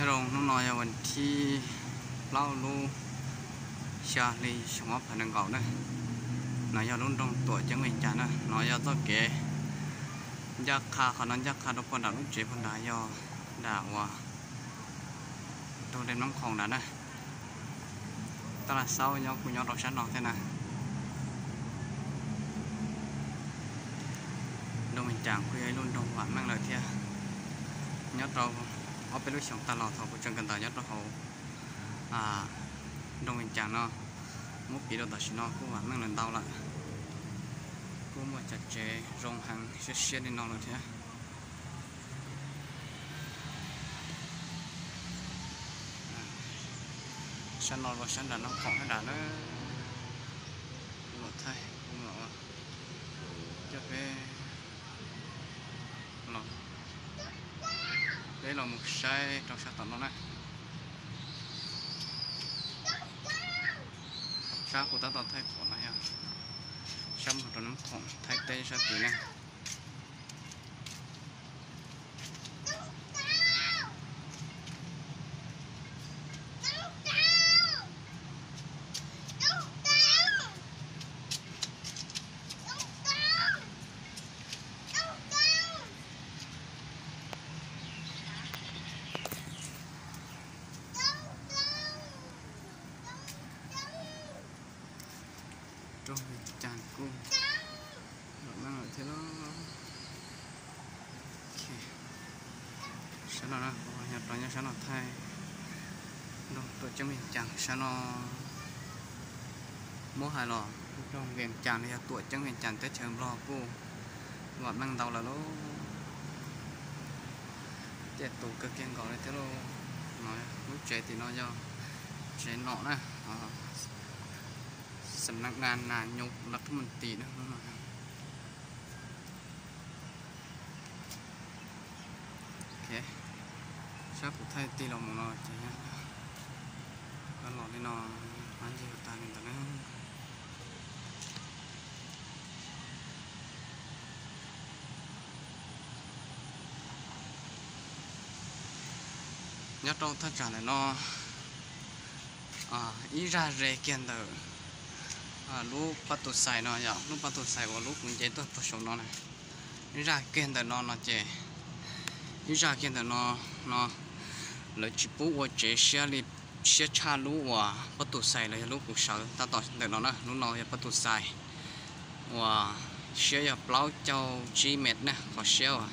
Nroog hnub no yog vas thib plaub lub xya hli xyoo ob phav nees nkaum na. No yog lub nroog Tuam Ceeb Vees Cas na. No yog txoj kev ncaj qha, qhov no ncaj qha rau puag nram lub tsev puag nrad yog nram uas rau dej Nab Khoom nrad na. Tab laj xaub nyob kuj nyob rau sab no thiab na. Nroog Vees Cas kuj yog ib lub nroog vam meej lawm thiab. Nyob rau ob peb lub xyoos tag los thaum kuv tseem kawm ntawv nyob rau hauv nroog Vees Cas no, muab piv rau tam sim no kuj vam meej lawm ntau lawm. Kuj muaj cov tsev zoo heev siab siab li no lawm thiab. Sab no los sab nram Nab Khoom sab nrad na. Kuv los thaij, kuv los coj peb los, peb los mus saib rau sab tom no na. Sab kuv tab tom thaij pom no yog sab mus rau Nab Khoom Thaib teb sab tid na. Rau li cas kuj lom leej lawm thiab lauj. Sab no na, kuv ho nyob rau nyob sab no thaij nroog Tuam Ceeb Vees Cas sab no. Muab hais los nroog Vees Cas los yog Tuam Ceeb Vees Cas teb chaws Nplog kuj vam meej ntau lawm lauj. Tej tus kawg kiag nkaus li thiab lauj. No, lub tsev tim no yog tsev nom na, Sำນັກງານນາຍົກລັດຖະມົນຕີ Sab kuv thaij tig los mus no ces, koj los li no, pab ncig tag li ntawd na. Nyob rau thaj tsam ntawm no, ib zaj ze kiag ntawm lub pab tus xais no yog lub pab tus xais uas lub kuv nce tuaj puag saum no na. Ib zaj kiag ntawm no no ces, ib zaj kiag ntawm no, no lawv tsis pub ua tsev siab li, siab tshaj lub uas pab tus xais los yog lub kuv sawv tab tom ntawm no na. Lub no yog pab tus xais uas siab yog plaub caug tsib mev na qhov siab uas.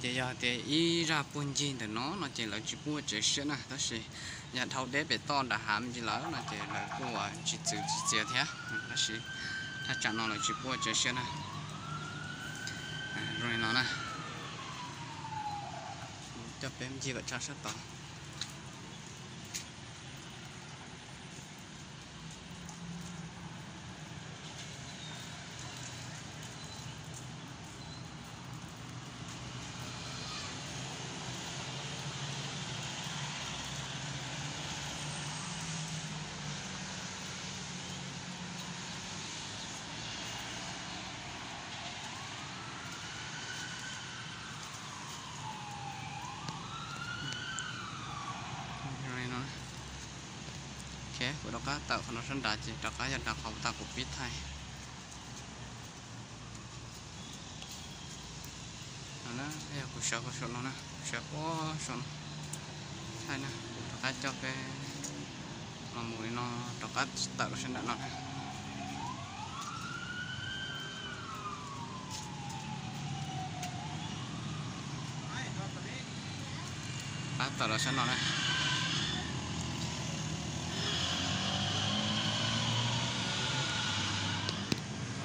Ces yog tias ib zaj puag ncig ntawm no no ces lawv tsis pub ua tsev siab na, tab sis yog dhau deb pem toj nram hav me ntsis lawm no ces lawv kuj ua tsis txwv tsis txiav thiab, tab sis thaj tsam no lawv tsis pub ua tsev siab na. Zoo li no na, coj peb ncig kom tshaj sab tod. Kuv rov qab tawm qhov no sab nrad ces rov qab yog nram qhov tas kuv pib thaij. No na, yog kuv sawv puag saum no na, kuv sawv puag saum no thaij na, kuv rov qab coj peb los mus li no, rov qab tawm los sab nram no na. Rov qab tawm los sab no na.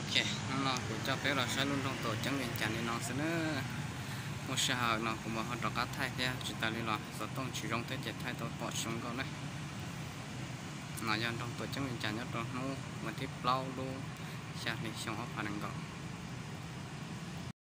Ok, hnub no kuv coj peb los saib lub nroog Tuam Ceeb Vees Cas li no xwb na. Muaj sij hawm no kuv mam ho rov qab thaij thiab, tsis tas li los xov tooj tsis zoo thiab ces thaij tau pom zoo nkauj na. No yog nroog Tuam Ceeb Vees Cas nyob rau hnub vas thib plaub lub xya hli xyoo ob phav nees nkaum.